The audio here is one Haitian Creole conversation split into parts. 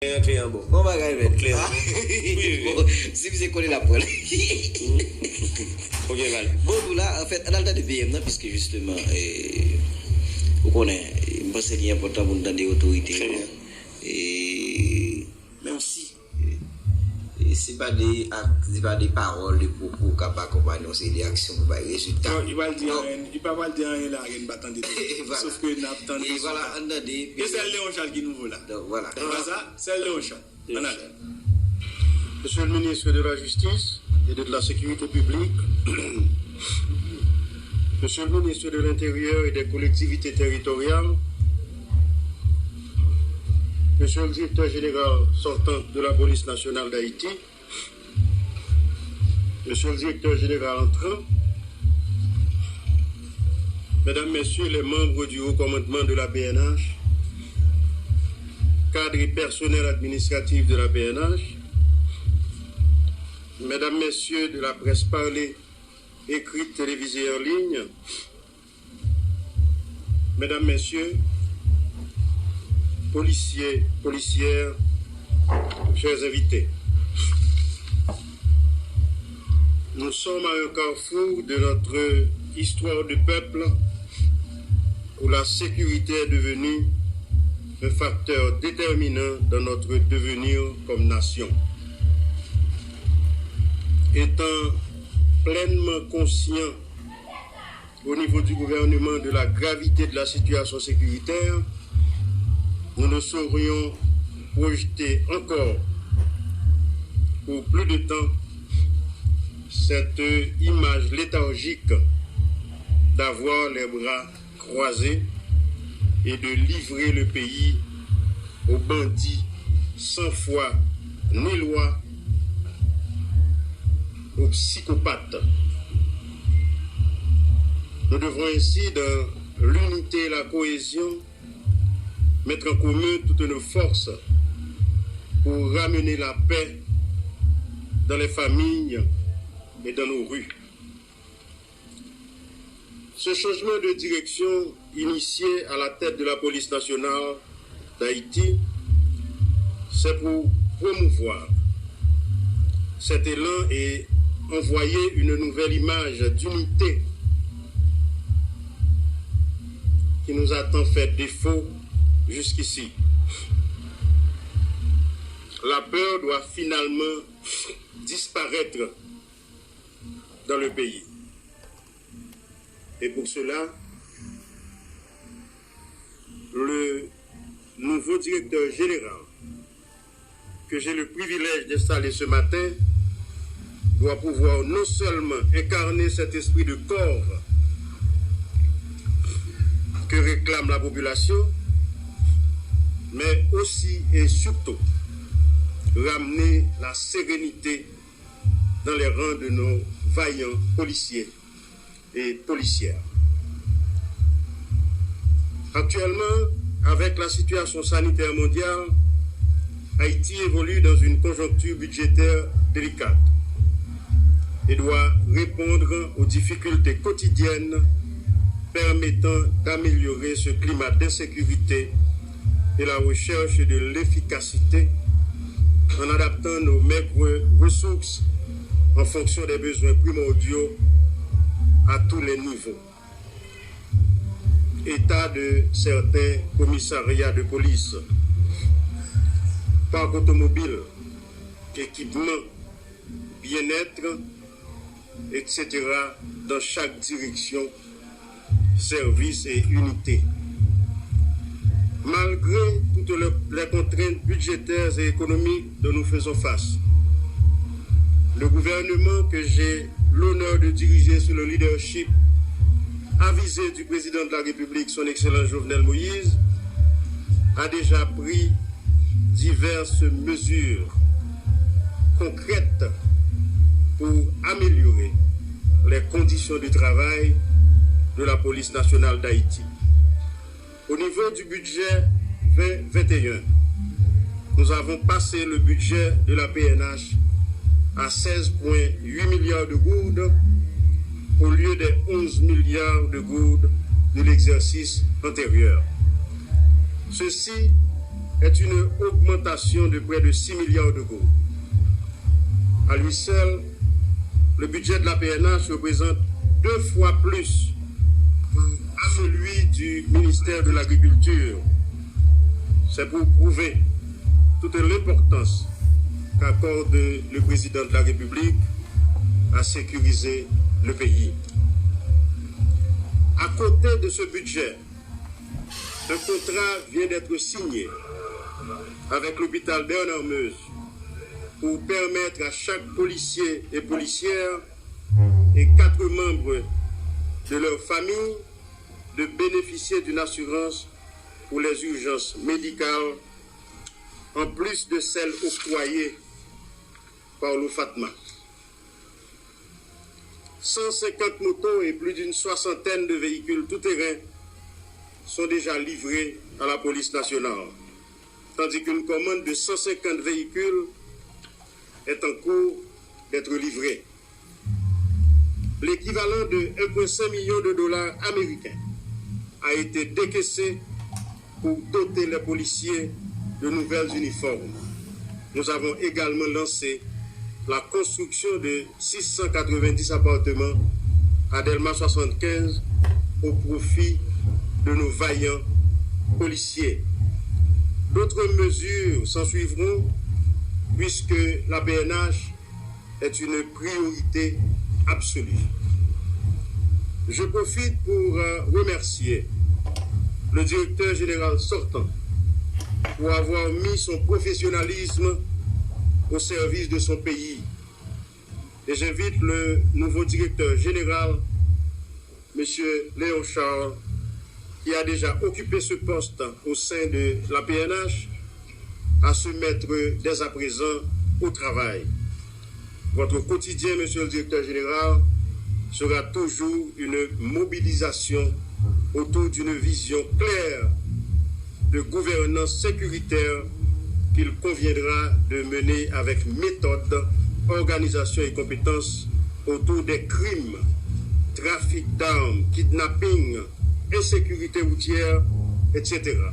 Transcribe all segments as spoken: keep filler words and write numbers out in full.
Antre an bon. Bon bagay, men. Bon, si misye konnen l ap pran l. Ok, Val. Bon, nou la, anfèt, ann al tande P M nan, piske jisteman, eh, ou konnen, eh, m panse li enpòtan pou n tande otorite yo. E, men osi, eh, se pa de ak, se pa de pawòl, de pwopo k ap akonpanye yon seri de aksyon pou bay rezilta. Non, li pral di anyen, li pa pral di anyen la, ke n pa tande tou. Sof ke n ap tande. E vwala, ann tande. E sèl Leon Charles ki nouvo la. Donk, vwala. E pa sa, sèl Leon Charles. Ann ale. Monsieur le ministre de la Justice et de la Sécurité publique, Monsieur le ministre de l'Intérieur et des Collectivités Territoriales, Monsieur le Directeur Général sortant de la Police Nationale d'Haïti, Monsieur le Directeur Général entrant, Mesdames, Messieurs les membres du Haut Commandement de la P N H, cadres et personnel administratif de la P N H, Mesdames, Messieurs de la presse parlée, écrite, télévisée en ligne, Mesdames, Messieurs, policiers, policières, chers invités, nous sommes à un carrefour de notre histoire de peuple où la sécurité est devenue un facteur déterminant dans notre devenir comme nation. Étant pleinement conscient au niveau du gouvernement de la gravité de la situation sécuritaire, nous ne saurions projeter encore pour plus de temps cette image léthargique d'avoir les bras croisés et de livrer le pays aux bandits sans foi ni loi, aux psychopathes. Nous devons ainsi, dans l'unité et la cohésion, mettre en commun toutes nos forces pour ramener la paix dans les familles et dans nos rues. Ce changement de direction initié à la tête de la police nationale d'Haïti, c'est pour promouvoir cet élan et envoyer une nouvelle image d'unité qui nous a tant fait défaut jusqu'ici. La peur doit finalement disparaître dans le pays. Et pour cela, le nouveau directeur général que j'ai le privilège d'installer ce matin doit pouvoir non seulement incarner cet esprit de corps que réclame la population, mais aussi et surtout ramener la sérénité dans les rangs de nos vaillants policiers et policières. Actuellement, avec la situation sanitaire mondiale, Haïti évolue dans une conjoncture budgétaire délicate et doit répondre aux difficultés quotidiennes permettant d'améliorer ce climat d'insécurité et la recherche de l'efficacité en adaptant nos maigres ressources en fonction des besoins primordiaux à tous les niveaux. État de certains commissariats de police, parc automobile, équipement, bien-être, et cetera, dans chaque direction, service et unité. Malgré toutes le- les contraintes budgétaires et économiques dont nous faisons face, le gouvernement que j'ai l'honneur de diriger sous le leadership avisé du président de la République, son Excellence Jovenel Moïse, a déjà pris diverses mesures concrètes pour améliorer les conditions de travail de la Police nationale d'Haïti. Au niveau du budget vingt vingt et un, nous avons passé le budget de la P N H à seize point huit milliards de gourdes au lieu des onze milliards de gourdes de l'exercice antérieur. Ceci est une augmentation de près de six milliards de gourdes. À lui seul, le budget de la P N H représente deux fois plus que celui du ministère de l'Agriculture. C'est pour prouver toute l'importance qu'accorde le président de la République à sécuriser le pays. À côté de ce budget, un contrat vient d'être signé avec l'hôpital Bernard Meuze pour permettre à chaque policier et policière et quatre membres de leur famille de bénéficier d'une assurance pour les urgences médicales, en plus de celle octroyée par l'OFATMA. Cent cinquante motos et plus d'une soixantaine de véhicules tout-terrain sont déjà livrés à la police nationale, tandis qu'une commande de cent cinquante véhicules est en cours d'être livrée. L'équivalent de un point cinq million de dollars américains a été décaissé pour doter les policiers de nouvelles uniformes. Nous avons également lancé la construction de six cent quatre-vingt-dix appartements à Delma soixante-quinze au profit de nos vaillants policiers. D'autres mesures s'ensuivront puisque la P N H est une priorité absolue. Je profite pour euh, remercier le directeur général sortant pour avoir mis son professionnalisme au service de son pays. Et j'invite le nouveau directeur général, Monsieur Léon Charles, qui a déjà occupé ce poste au sein de la P N H, à se mettre dès à présent au travail. Votre quotidien, Monsieur le Directeur Général, sera toujours une mobilisation autour d'une vision claire de gouvernance sécuritaire qu'il conviendra de mener avec méthode, organisation et compétence autour des crimes, trafic d'armes, kidnapping, insécurité routière, et cetera.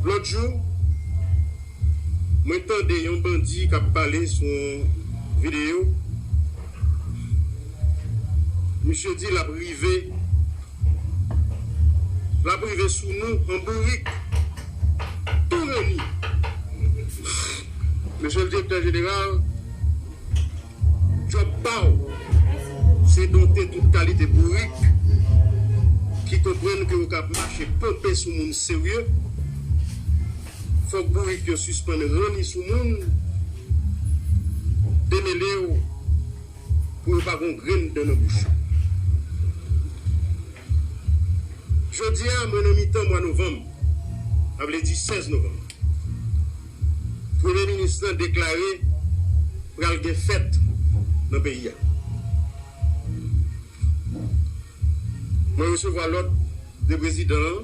Lòt jou, mwen tande yon bandi k ap pale sou yon videyo. Misye di l ap rive, l ap rive sou nou an bourik. Tou reni. Mesye le Direktè Jeneral, djòb pa w, se donte tout kalite bourik ki konprann ke yo ka mache ponpe sou moun serye. Fòk bourik yo sispann ranni sou moun, demele w pou yo pa gon grenn dan nan bouch yo. Jodi a, mwen nan mitan mwa novanm, sa vle di sèz novanm, Premye Minis lan deklare pral gen fèt nan peyi a. Mwen resevwa lòd de prezidan an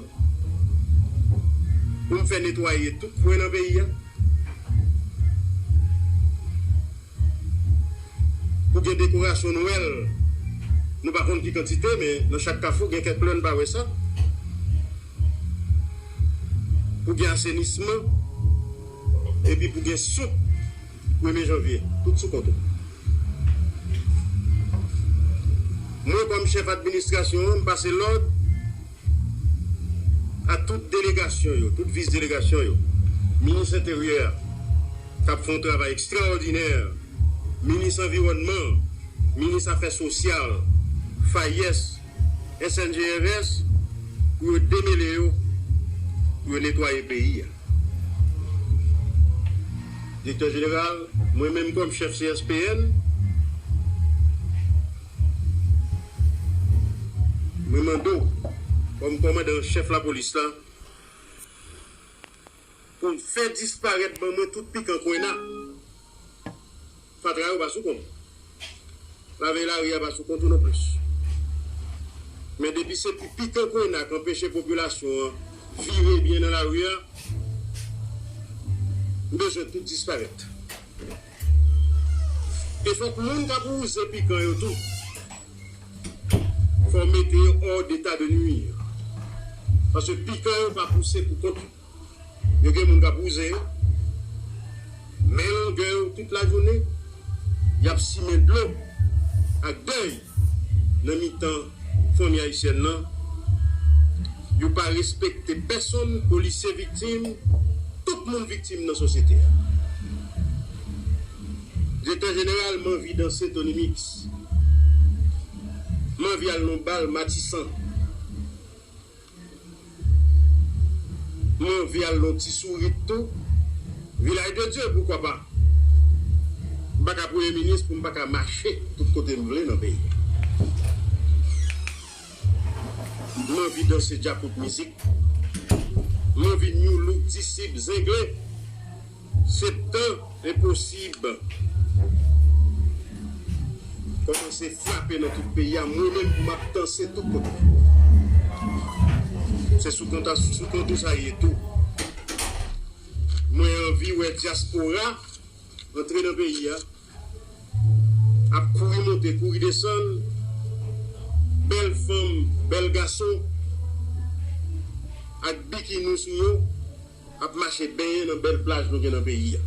pou m fè netwaye tout kwen nan peyi a. Pou gen dekorasyon Nwèl, nou pa konn ki kantite, men nan chak kafou gen kèk lè n pa wè sa. Pou gen asenisman, epi pou gen souk premye janvye, tout sou kont ou. Mwen, kòm chèf administrasyon an, m pase lòd a tout delegasyon yo, tout vis delegasyon yo, minis enteryè, k ap fè yon travay ekstraòdinè, minis anviwònman, minis afè sosyal, FAYES, S N G R S, pou yo demele yo, pou yo netwaye peyi a. Direktè jeneral, mwen menm kòm chèf C S P N, mwen mande w, kòm kòmandan an chèf lapolis la, pou w fè disparèt ban mwen tout pikan kwena. Fatra yo pa sou kont. Lave lari a pa sou kont ou nonplis. Men depi se pi pikan kwena k anpeche popilasyon an vire byen nan lari a, m bezwen tout disparèt. E fòk moun k ap wouze pikan yo tou, fò w mete yo hors d'état de nuire. Paske pikan yo pa pouse pou kont yo. Yo gen moun k ap wouze yo, men longè yo tout lajounen, y ap simen dlo ak dèy nan mitan fanmi ayisyèn nan. Yo pa respekte pèsonn, polisye viktim, tout moun viktim nan sosyete a. Direktè jeneral, m anvi danse Tony Mix. M anvi al nan bal Matisan. M anvi al nan Ti Sourit tou. Vilaj de Dye, poukwa pa? M pa ka premye minis pou m pa ka mache tout kote m vle nan peyi a. M anvi danse djakout mizik. M anvi New Look, Disip, Zengle. Septan, enposib. Kòmanse frape nan tout peyi a, mwen menm pou m ap danse tout kote. Se sou konta, sou kont ou sa ye tou. Mwen anvi wè dyaspora antre nan peyi a, ap kouri monte, kouri desann, bèl fanm, bèl gason, ak bikini sou yo, ap mache benyen nan bèl plaj nou gen nan peyi a.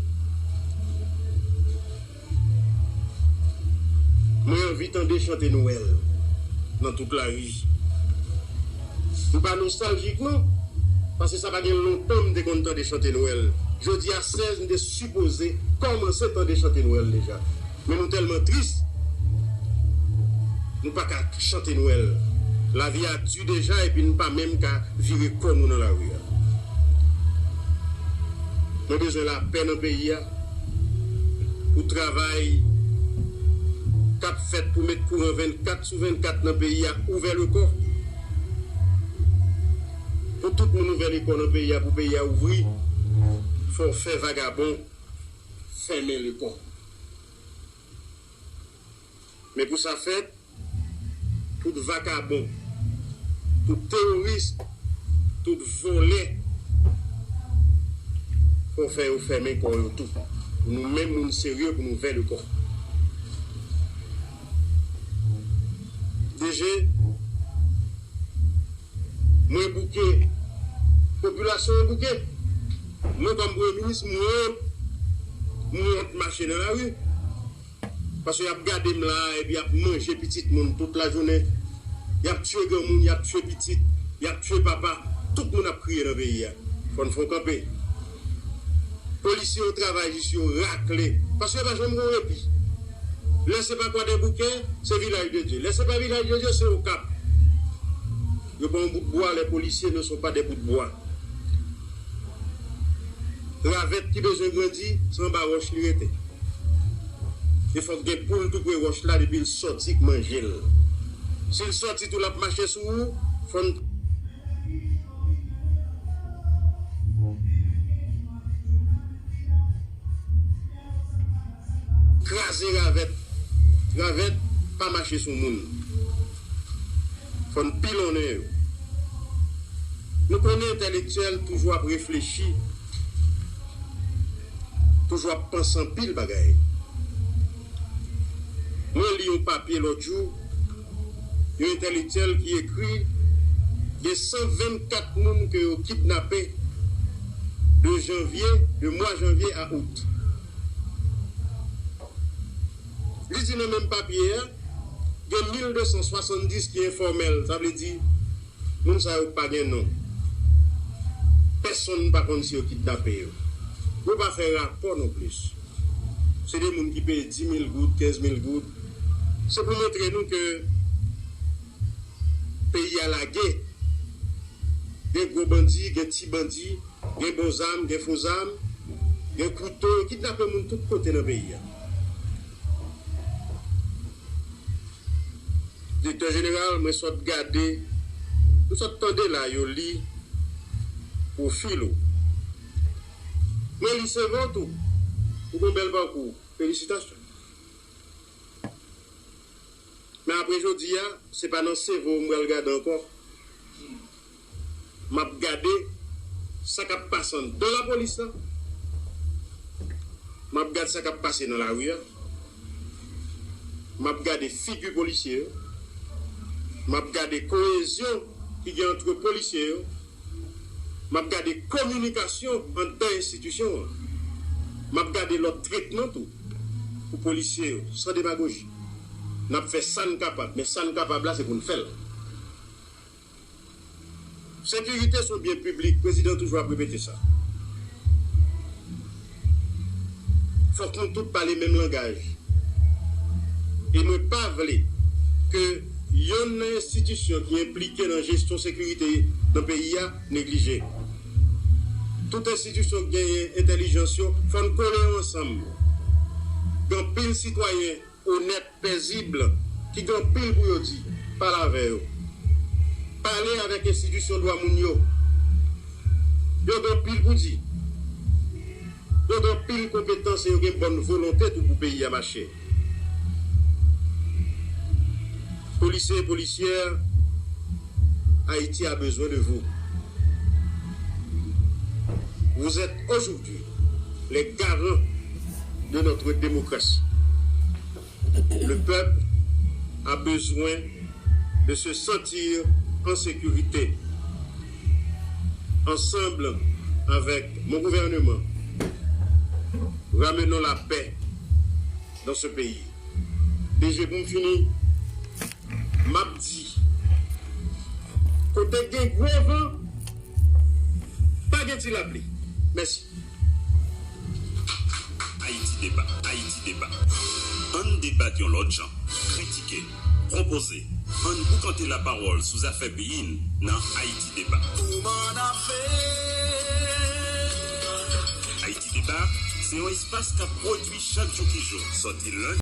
Mwen anvi tande chante Nwèl nan tout lari. M pa nostaljik non, paske sa pa gen lontan m te konn tande chante Nwèl. Jodi a sèz, m te sipoze kòmanse tande chante Nwèl deja. Men nou tèlman tris, nou pa ka chante Nwèl. Lavi a di deja, epi nou pa menm ka vire kò nou nan lari a. Mwen bezwen lapè nan peyi a, pou travay k ap fèt pou met kouran vennkat sou vennkat nan peyi a ouvè lekò. Pou tout moun ouvè lekò nan peyi a, pou peyi a ouvri, fò fè vagabon fèmen lekò. Men pou sa fèt, tout vakabon, tout teworis, tout vòlè, fò fè yo fèmen kò yo tou. Pou nou menm moun serye, pou nou ouvè lekò. D G, mwen bouke, popilasyon an bouke. Mwen kòm premye minis, mwen, mwen wont mache nan lari. Paske y ap gade m la, epi y ap manje pitit moun tout lajounen. Y ap tiye granmoun, y ap tiye pitit, y ap tiye papa. Tout moun ap kriye nan peyi a. Fò n fè yon kanpe. Polisye yo travay jis yo rakle. Paske yo pa janm gen repi. Lè se pa Kwadèboukè, se Vilaj de Dye. Lè se pa Vilaj de Dye, se Okap. Yo pran yon bout bwa, les policiers ne sont pas des bouts de bois. Ravèt ki bezwen grandi, se anba wòch li rete. E fòk gen poul tou pre wòch la, depi l sòti, k manje l. Si l sòti tou, l ap mache sou ou, fò n kraze ravèt. Ravèt pa mache sou moun. Fò n pilonnen yo. Nou konnen entèlektyèl toujou ap reflechi, toujou ap panse anpil bagay. Mwen li yon papye lòt jou, yon entèlektyèl ki ekri, gen san vennkat moun ke yo kidnape de janvye, de mwa janvye a out. Li di nan menm papye a, gen mil de san swasanndis ki enfòmèl, sa vle di, moun sa yo pa gen non. Pèsonn pa konn si yo kidnape yo. Yo pa fè rapò non plis. Se de moun ki peye dis mil goud, kenz mil goud. Se pou montre nou ke peyi a lage. Gen gwo bandi, gen ti bandi, gen bon zam, gen fo zam, gen kouto, yo kidnape moun tout kote nan peyi a. Direktè jeneral, mwen sot gade, m sot tande la yo li pwofil ou. Mwen li C V w tou. Ou gon bèl pakou. Felisitasyon. Men apre jodi a, se pa nan C V w m pral gade ankò. M ap gade sa k ap pase anndan lapolis la. M ap gade sa k ap pase nan lari a. M ap gade figi polisye yo. M ap gade koyezyon ki gen ant polisye yo. M ap gade kominikasyon anndan enstitisyon an. M ap gade lòt tretman tou pou polisye yo, san demagoji. N ap fè sa n kapab, men sa n kapab la, se pou n fè l. Sekirite se yon byen piblik, prezidan toujou ap repete sa. Fòk nou tout pale menm langaj. E mwen pa vle ke yonn nan enstitisyon ki enplike nan jesyon sekirite nan peyi a neglije. Tout enstitisyon ki genyen entèlijans yo, fò n kole yo ansanm. Gen anpil sitwayen onèt, pezib, ki gen anpil pou yo di, pale avè yo. Pale avèk enstitisyon dwa moun yo. Yo gen anpil pou di. Yo gen anpil konpetans e yo gen bòn volonte tou pou peyi a mache. Polisye e polisyè, Haïti a besoin de vous. Vous êtes aujourd'hui les garants de notre démocratie. Le peuple a besoin de se sentir en sécurité. Ensemble avec mon gouvernement, ramenons la paix dans ce pays. D G, pou m fini, m ap di, kote gen gwo van, pa gen ti lapli. Mèsi. Ayiti Deba, Ayiti Deba. Ann debat yon lòt jan. Kritike, pwopoze. Ann boukante lapawòl sou zafè peyi n nan Ayiti Deba. Ayiti Deba, se yon espas k ap pwodui chak jou ki jou, sòti lendi